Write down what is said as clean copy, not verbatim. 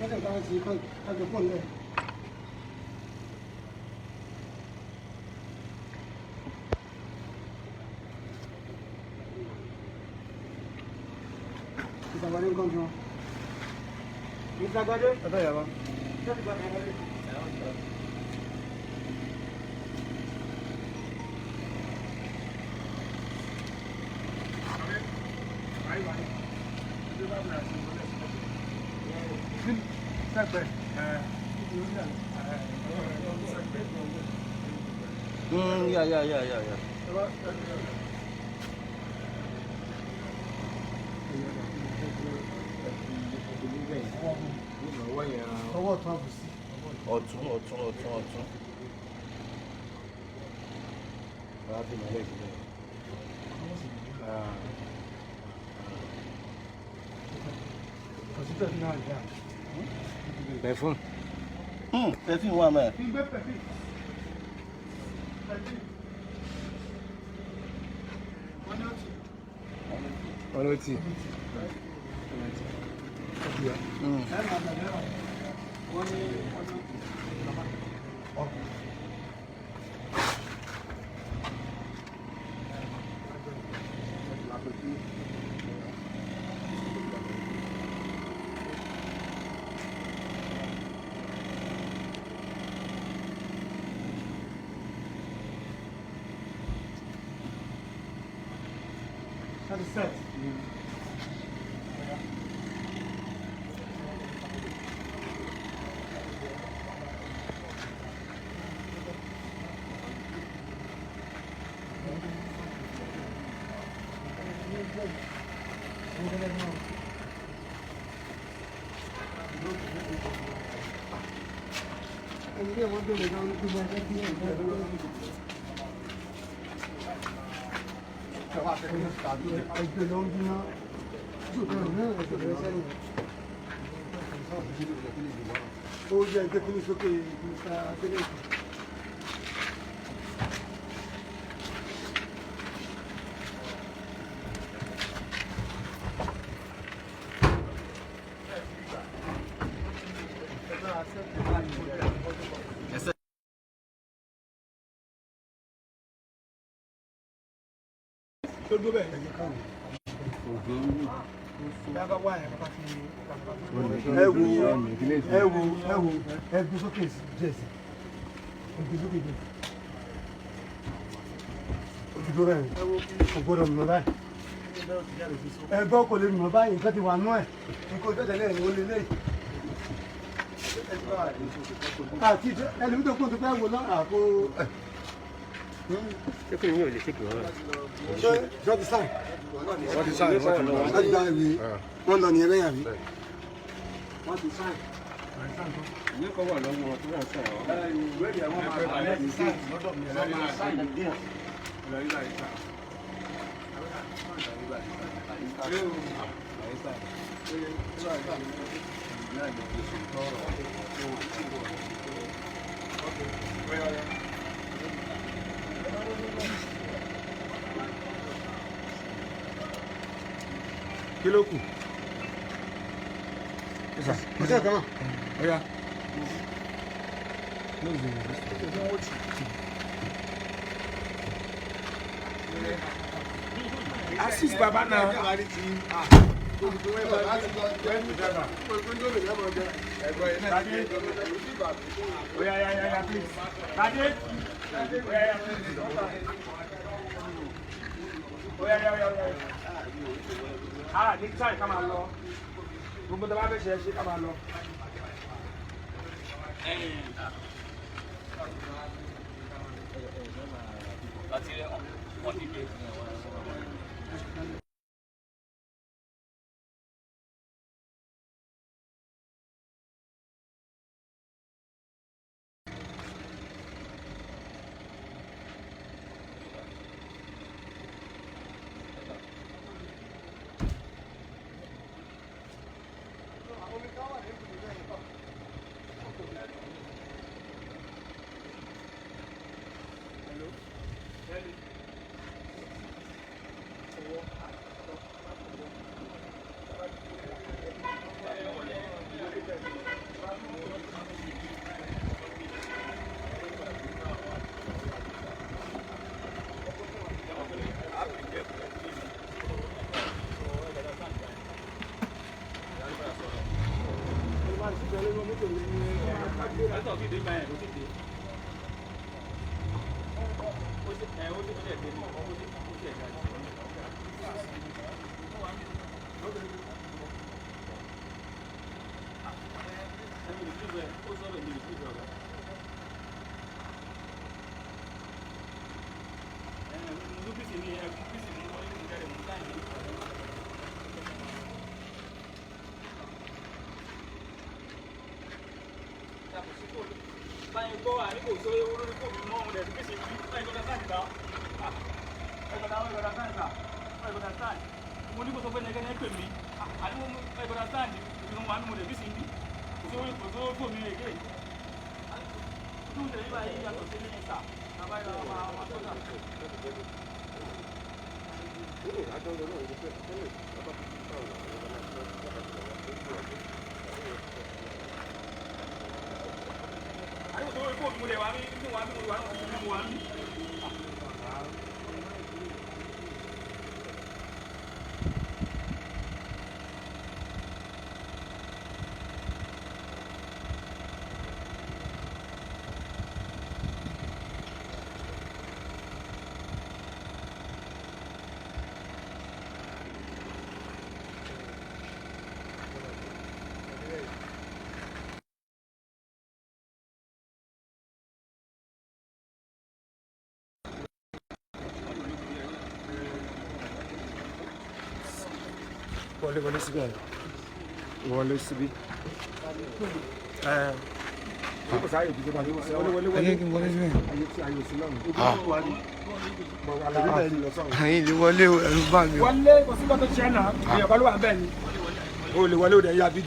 Kẹ́tẹ̀ káwọn ti kọ́ kájọ pọ̀ lẹ̀. Ìsàgbàdé nǹkan jù wọn. Ìsàgbàdé. Ọ̀dọ̀ ìyàwó. Yeah, yeah, yeah, yeah, yeah. Ọwọ́ ọ̀tún àbùsí. Ọ̀tún, ọ̀tún, ọ̀tún, ọ̀tún. Bàbá fi màlẹ́ ìgbẹ́. Kò sí pẹ̀fín náà dá. Pẹ̀fún. Pẹ̀fún wà mẹ́. Kí n gbé pẹ̀fín. Pẹ̀fín. Wọ́n ní ó ti. Wọ́n ló tì. Ẹ máa bẹ̀rẹ̀ rẹ̀. Wọ́n ní wọ́n ní ó ti. That is set. Ẹgbẹ́ ló ń bíná. Ó jẹ́ ẹgbẹ́ kí ní sókè Mr. Adeleke. Tó dúró bẹ́ẹ̀. Ẹ wo, ẹ wo, ẹ wo, ẹ gbé sókè díẹ̀ sí, ẹ gbé sókè díẹ̀ sí. Ó ti dúró bẹ́ẹ̀, kò gbọ́dọ̀ mọ̀ báyìí. Ẹ gbọ́, kò lè mọ̀ báyìí, nǹkan ti wà nú ẹ̀, nǹkan ojú ẹ̀tẹ̀lẹ̀ ni ó lé lé. Àti ẹlòmí tó kún tó fẹ́ wò náà àpò. Ṣé kí ni yóò lè ṣèkì wọn? Ṣé ṣé ti sáì? Wọ́n ti sáyìn, wọ́n ti lọ. Wọ́n ti gba ìwé, wọ́n lọ nìyẹn lẹ́yìn àbí? Wọ́n ti sáì. Ìwé kan wà lọ́wọ́ wọn tó wà sọ̀rọ̀. Kí ló kù? Kò sí ẹ̀kan náà. Ọ̀ya. Assist baba na. Oya, ya, ya, ya, please. Tade. Oya, ya, please. Oya, ya, ya, ya. Ah, ní time ká máa lọ. Gbogbo tó bá fẹ́ ṣe é ṣe ká máa lọ. Wọlé, wọlé síbí ẹ, wọlé síbí ẹ, kò sáyè ibi tó bá wọlé, wọlé, wọlé. Ayé kí n wọlé síbẹ̀. Ayé tí ayé òsì náà bọ̀ wà lára àti lọ sọ̀rọ̀. Àyìn lè wọlé o, ẹ̀rù bà mí o. Wọlé, kò sí bọ́tò ṣẹ́ náà, èèyàn kan ló wà bẹ́ẹ̀ ni o lè wọlé o dẹ̀ ya fídíò.